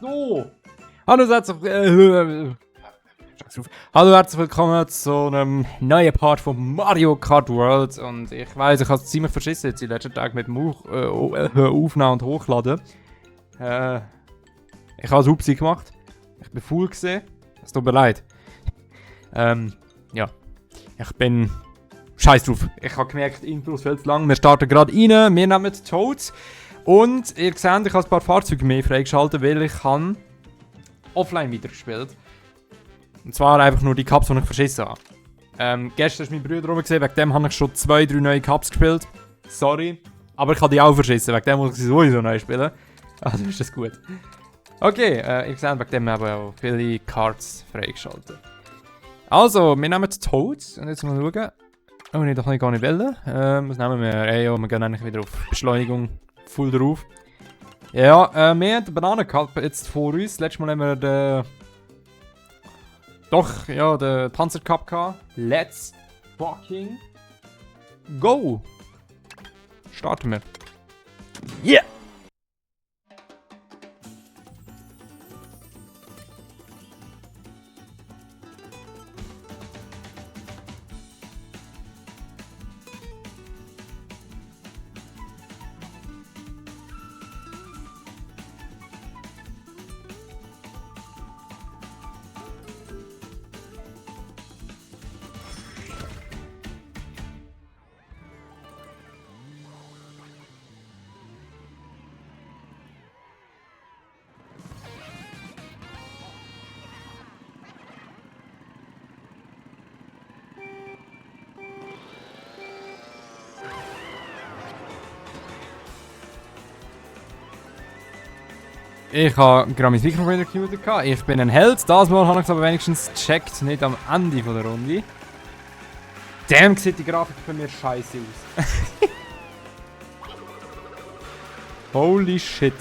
So. Hallo, herzlich willkommen zu einem neuen Part von Mario Kart World. Und ich weiss, ich habe es ziemlich verschissen jetzt in den letzten Tagen mit dem Aufnehmen und Hochladen. Ich habe es Upsi gemacht. Ich bin faul gesehen. Es tut mir leid. Ja. Ich bin scheiß drauf. Ich habe gemerkt, Intro ist viel zu lang. Wir starten gerade rein. Wir nehmen Toads. Und ihr seht, ich habe ein paar Fahrzeuge mehr freigeschaltet, weil ich habe offline wieder gespielt. Und zwar einfach nur die Cups, die ich verschissen habe. Gestern ist mein Bruder rumgesehen, wegen dem habe ich schon 2-3 neue Cups gespielt. Sorry. Aber ich habe die auch verschissen, wegen dem muss ich sie sowieso neu spielen. Also ist das gut. Okay, ihr seht, wegen dem haben wir auch viele Cards freigeschaltet. Also, wir nehmen Toads und jetzt mal schauen. Oh, nee, das kann ich gar nicht wählen. Was nehmen wir? Ja, wir gehen eigentlich wieder auf Beschleunigung. Full drauf. Ja, wir haben den Bananencup jetzt vor uns. Letztes Mal haben wir den... Doch, ja, den Panzercup gehabt. Let's fucking go! Starten wir. Yeah! Ich habe gerade mein Mikrofon wieder gemutet. Ich bin ein Held. Das Mal habe ich es aber wenigstens gecheckt, nicht am Ende von der Runde. Damn, sieht die Grafik von mir scheiße aus. Holy shit.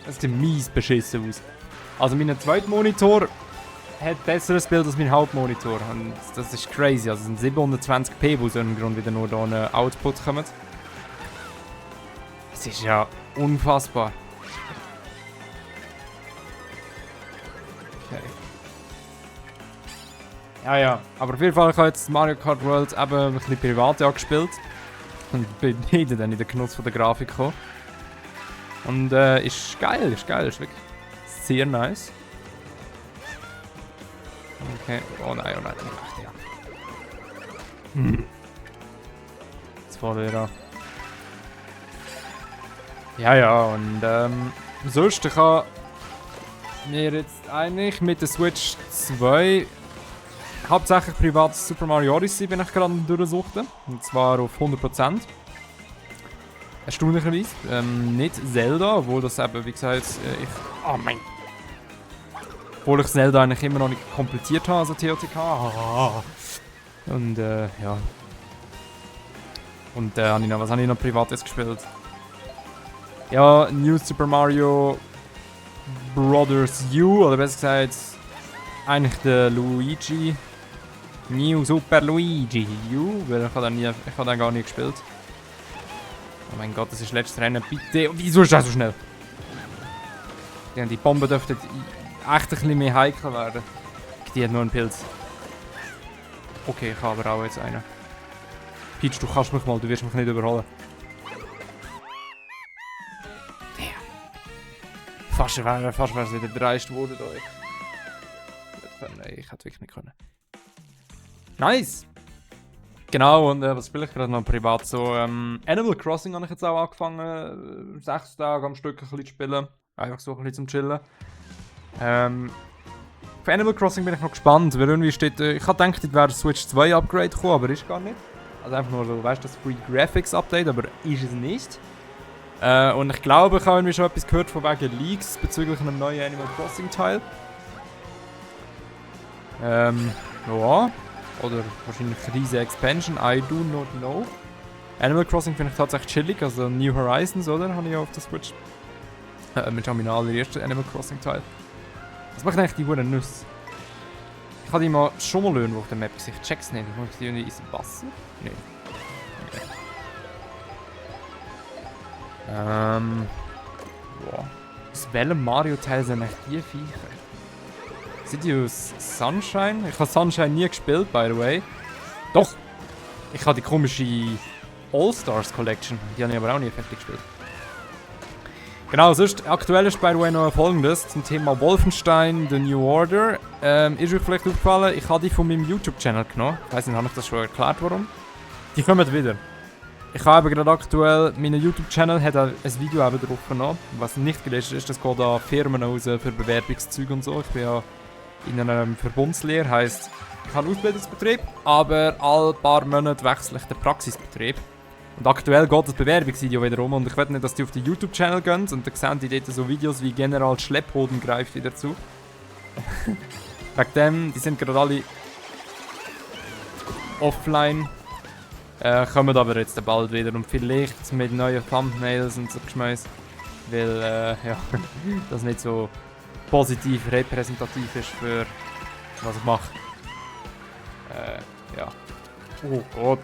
Das sieht mies beschissen aus. Also mein zweiter Monitor hat besseres Bild als mein Hauptmonitor. Und das ist crazy. Also es sind 720p, wo aus irgendeinem Grund wieder nur da ein Output kommt. Das ist ja unfassbar. Okay. Ja. Aber auf jeden Fall, ich habe jetzt Mario Kart World eben ein bisschen privat angespielt. Und bin wieder dann in den Genuss von der Grafik gekommen. Und ist geil, ist wirklich sehr nice. Okay. Oh nein, ach ja. Jetzt fährt er an. Ja, und sonst, ich habe mir jetzt eigentlich mit der Switch 2 hauptsächlich privat Super Mario Odyssey bin ich gerade durchsuchten. Und zwar auf 100%. Erstaunlicherweise. Nicht Zelda, obwohl das eben, wie gesagt, obwohl ich Zelda eigentlich immer noch nicht komplettiert habe, also TOTK. Und ja. Und was habe ich noch privat jetzt gespielt? Ja, New Super Mario Brothers U, oder besser gesagt, eigentlich der Luigi. New Super Luigi U, weil ich habe den gar nicht gespielt. Oh mein Gott, das ist letztes Rennen, bitte. Wieso ist das so schnell? Ja, die Bombe dürfte echt ein bisschen mehr heikel werden. Die hat nur einen Pilz. Okay, ich habe aber auch jetzt einen. Peach, du kannst mich mal, du wirst mich nicht überholen. Fast wäre es wieder dreist geworden. Ich hätte wirklich nicht können. Nice! Genau, und was spiele ich gerade noch privat? So, Animal Crossing habe ich jetzt auch angefangen, 6 Tage am Stück ein bisschen zu spielen. Einfach so ein bisschen zum Chillen. Für Animal Crossing bin ich noch gespannt, weil irgendwie steht, ich hatte gedacht, es wäre ein Switch 2 Upgrade gekommen, aber ist gar nicht. Also einfach nur so, weißt du, das Free Graphics Update, aber ist es nicht. Und ich glaube, ich habe irgendwie schon etwas gehört von wegen Leaks bezüglich einem neuen Animal Crossing Teil. Ja. Oder wahrscheinlich riesige Expansion, I do not know. Animal Crossing finde ich tatsächlich chillig, also New Horizons, oder? Habe ich ja auf der Switch. Mit schon meinem allerersten Animal Crossing Teil. Was macht eigentlich die Huren Nüsse? Ich habe die mal schon mal lernen auf der Map gesehen, ich check's nicht. Muss ich die irgendwie ins Wasser? Nein. Okay. Wow. Aus welchem Mario-Teil sind eigentlich die Viecher? Sind die aus Sunshine? Ich habe Sunshine nie gespielt, by the way. Doch! Ich habe die komische All-Stars Collection. Die habe ich aber auch nie fertig gespielt. Genau, sonst aktuell ist by the way noch folgendes zum Thema Wolfenstein The New Order. Ist euch vielleicht aufgefallen, ich habe die von meinem YouTube-Channel genommen. Ich weiss nicht, habe ich das schon erklärt, warum? Die kommen wieder. Ich habe gerade aktuell, mein YouTube-Channel hat ein Video eben drauf genommen. Was nicht gelesen ist, das geht an Firmen raus für Bewerbungszüge und so. Ich bin ja in einer Verbundslehre, heisst, ich habe einen Ausbildungsbetrieb, aber alle paar Monate wechsle ich den Praxisbetrieb. Und aktuell geht das Bewerbungsvideo wieder um und ich will nicht, dass die auf den YouTube-Channel gehen und dann sehen die dort so Videos wie General Schlepphoden greift wieder zu. Wegen dem, die sind gerade alle offline. Kommen aber jetzt bald wieder und vielleicht mit neuen Thumbnails und so Geschmäus. Weil, ja, das nicht so positiv repräsentativ ist für was ich mache. Ja. Oh Gott.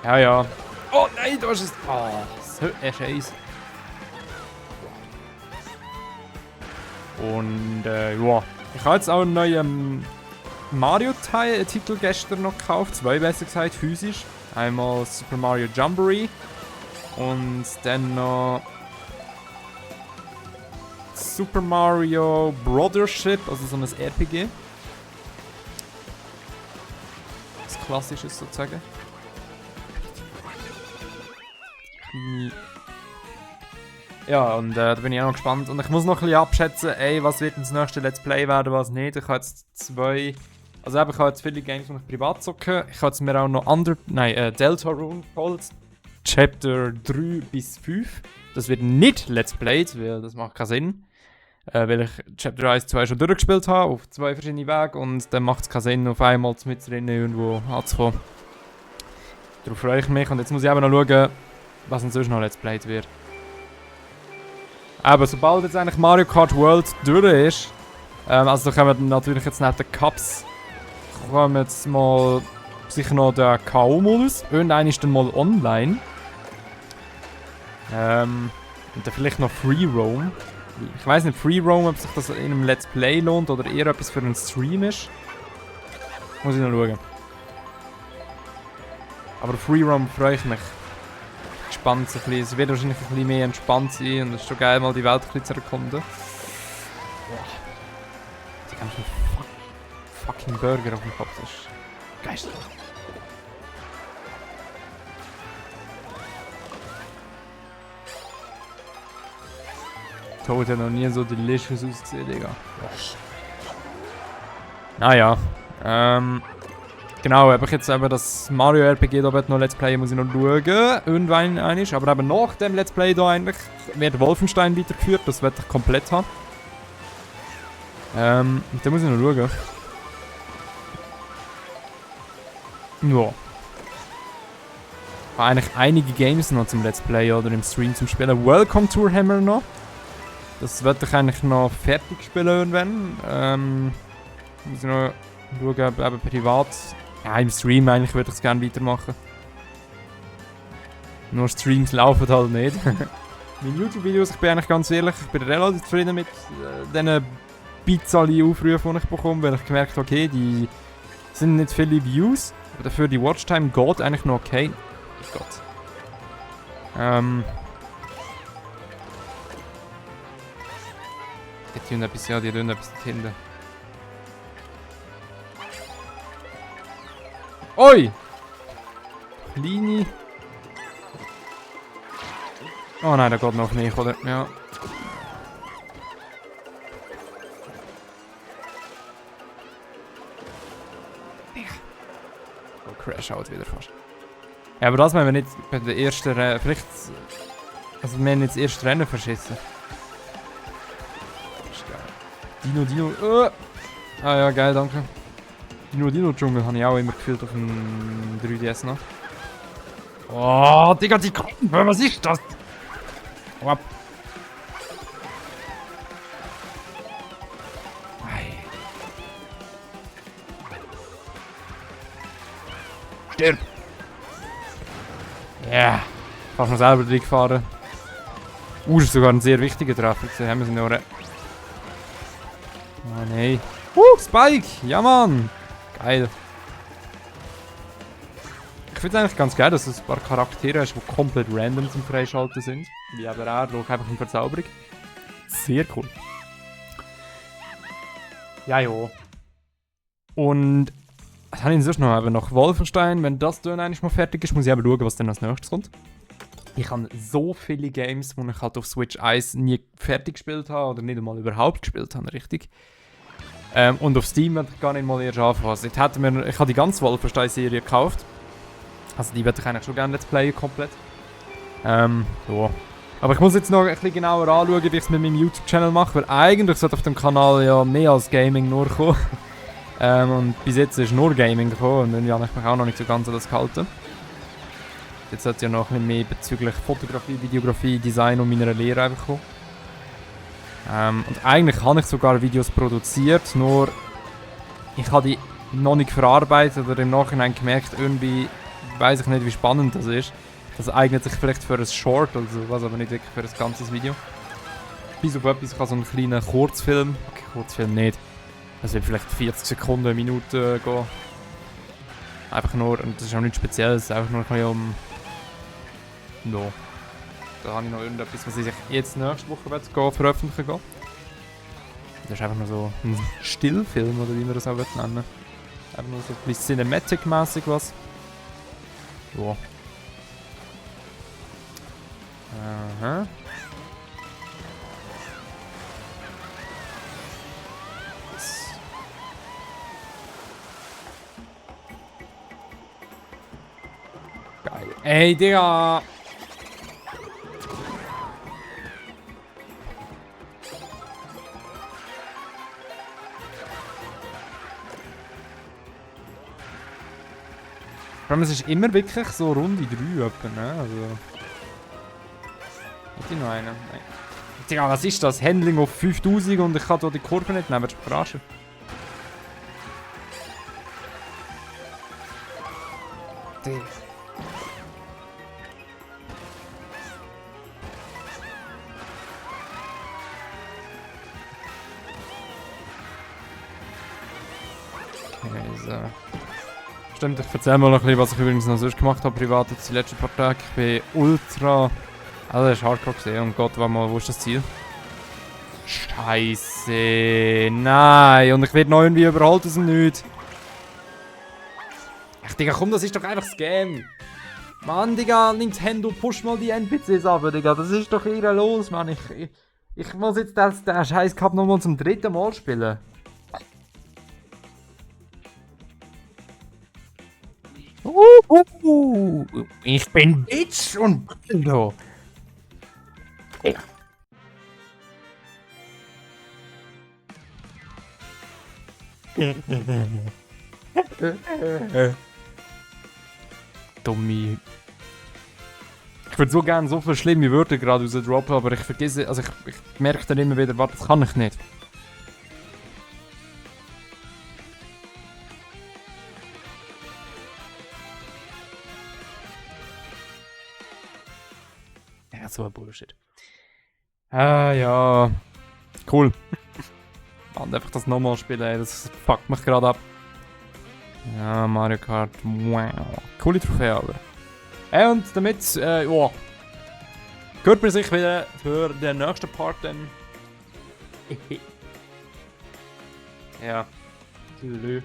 Ja, ja. Oh nein, du hast es. Oh, so ein Scheiß. Und, ja. Ich habe jetzt auch einen neuen Mario-Titel gestern noch gekauft. 2 besser gesagt, physisch. Einmal Super Mario Jamboree. Und dann noch Super Mario Brothership, also so ein RPG. Das Klassisches sozusagen. Ja, und da bin ich auch noch gespannt. Und ich muss noch ein bisschen abschätzen, ey, was wird das nächste Let's Play werden, was nicht. Ich habe jetzt 2... Also ich habe jetzt viele Games, die ich privat zocke. Ich habe jetzt mir auch noch Deltarune geholt. Chapter 3 bis 5. Das wird nicht Let's Played, weil das macht keinen Sinn. Weil ich Chapter 1 2 schon durchgespielt habe, auf 2 verschiedene Wege. Und dann macht es keinen Sinn, auf einmal mit drin irgendwo anzufangen. Darauf freue ich mich. Und jetzt muss ich eben noch schauen, was denn sonst noch Let's Played wird. Aber sobald jetzt eigentlich Mario Kart World durch ist, also da kommen natürlich jetzt neben den Cups, kommen jetzt mal sicher noch der K.O.-Modus. Irgendeiner ist dann mal online. Und dann vielleicht noch Free Roam. Ich weiss nicht, Free Roam, ob sich das in einem Let's Play lohnt oder eher etwas für einen Stream ist. Muss ich noch schauen. Aber Free Roam freue ich mich. Gespannt so ein bisschen. Es wird wahrscheinlich ein bisschen mehr entspannt sein und es ist schon geil, mal die Welt ein bisschen zu erkunden. Boah. Die ganzen fucking Burger auf dem Kopf, das ist geistreich. Toad hat noch nie so delicious ausgesehen, Digga. Naja. Genau, ob ich jetzt eben das Mario RPG da noch Let's Play muss ich noch schauen. Irgendwann einig. Aber eben nach dem Let's Play da eigentlich wird Wolfenstein weitergeführt. Das werde ich komplett haben. Und dann muss ich noch schauen. Ja. Ich habe eigentlich einige Games noch zum Let's Play oder im Stream zum Spielen. Welcome Tour haben wir noch. Das werde ich eigentlich noch fertig spielen irgendwann. Muss ich noch schauen, ob eben privat. Ja, im Stream eigentlich würde ich es gerne weitermachen. Nur Streams laufen halt nicht. Meine YouTube-Videos, ich bin eigentlich ganz ehrlich, ich bin relativ zufrieden mit diesen Bizarre-Aufrufen, die ich bekomme, weil ich gemerkt habe, okay, die sind nicht viele Views, aber dafür die Watchtime geht eigentlich noch okay. Oh Gott. Die tun etwas, ja, die tun etwas hinten. Oi! Kleine. Oh nein, da geht noch nicht, oder? Ja. Oh, Crash out wieder fast. Ja, aber das haben wir nicht bei der ersten Rennen. Vielleicht. Also, wir haben jetzt das erste Rennen verschissen. Das ist geil. Dino. Ah ja, geil, danke. Dino-Dschungel habe ich auch immer gefühlt auf dem 3DS noch. Oh, Digga, die Kroppen, was ist das? Hau ab. Stirb! Ja, yeah. Fast noch selber durchgefahren. Das ist sogar ein sehr wichtiger Treffer. Da haben wir noch... Oh nein. Spike! Ja, Mann! Geil. Ich finde es eigentlich ganz geil, dass es ein paar Charaktere hast, die komplett random zum Freischalten sind. Wie eben er, durch einfach eine Verzauberung. Sehr cool. Ja, jo. Und was habe ich sonst noch? Eben noch Wolfenstein. Wenn das dann eigentlich mal fertig ist, muss ich eben schauen, was dann als nächstes kommt. Ich habe so viele Games, die ich halt auf Switch 1 nie fertig gespielt habe oder nicht einmal überhaupt gespielt habe, richtig. Und auf Steam werde ich gar nicht mal erst anfangen. Ich habe die ganze Wolfenstein-Serie gekauft. Also die würde ich eigentlich schon gerne Let's Playen komplett. Ja. Aber ich muss jetzt noch ein bisschen genauer anschauen, wie ich es mit meinem YouTube-Channel mache, weil eigentlich sollte auf dem Kanal ja mehr als Gaming nur kommen. Und bis jetzt ist nur Gaming gekommen und dann habe ich mich auch noch nicht so ganz an das gehalten. Jetzt sollte ja noch ein bisschen mehr bezüglich Fotografie, Videografie, Design und meiner Lehre einfach kommen. Und eigentlich habe ich sogar Videos produziert, nur ich habe die noch nicht verarbeitet oder im Nachhinein gemerkt, irgendwie weiß ich nicht, wie spannend das ist. Das eignet sich vielleicht für ein Short oder sowas, aber nicht wirklich für ein ganzes Video. Bis auf etwas kann so einen kleinen Kurzfilm, okay, Kurzfilm nicht, das wird vielleicht 40 Sekunden, eine Minute gehen. Einfach nur, und das ist auch nichts Spezielles, einfach nur ein bisschen um... No. Da habe ich noch irgendetwas, was ich jetzt nächste Woche veröffentlichen will. Das ist einfach nur so ein Stillfilm, oder wie man das auch nennen will. Einfach nur so ein bisschen Cinematic-mäßig was. Ja. Aha. Geil. Ey, Digga! Vor allem, es ist immer wirklich so Runde 3 etwa, ne? Also... Hat ich noch einen? Nein. Digga, was ist das? Handling auf 5000 und ich kann hier die Kurve nicht nehmen, willst du mich verarschen? Digga. Okay, so. Stimmt, ich erzähl mal noch ein bisschen, was ich übrigens noch sonst gemacht habe, privat jetzt die letzten paar Tage. Ich bin ultra... Also das ist hardcore gesehen und Gott, warte mal, wo ist das Ziel? Scheiße, nein, und ich werde noch irgendwie überholt aus dem Nichts. Ach Digga, komm, das ist doch einfach das Game. Mann, Digga, Nintendo, push mal die NPCs ab, Digga, das ist doch irre los, Mann. Ich muss jetzt den scheiß Cup nochmal zum 3. Mal spielen. Ich bin Bitch und Bildo. Ja. Dummi. Ich würde so gerne so viele schlimme Wörter gerade rausdroppen, aber ich vergesse, also ich merke dann immer wieder, warte, das kann ich nicht. Ja, so ein Bullshit. Ah ja, cool. Und einfach das nochmal spielen, ey, das fuckt mich gerade ab. Ja, Mario Kart, wow. Coole Trophäe aber. Und damit, ja, hört man sich wieder für den nächsten Part dann. Ja. Tschüss.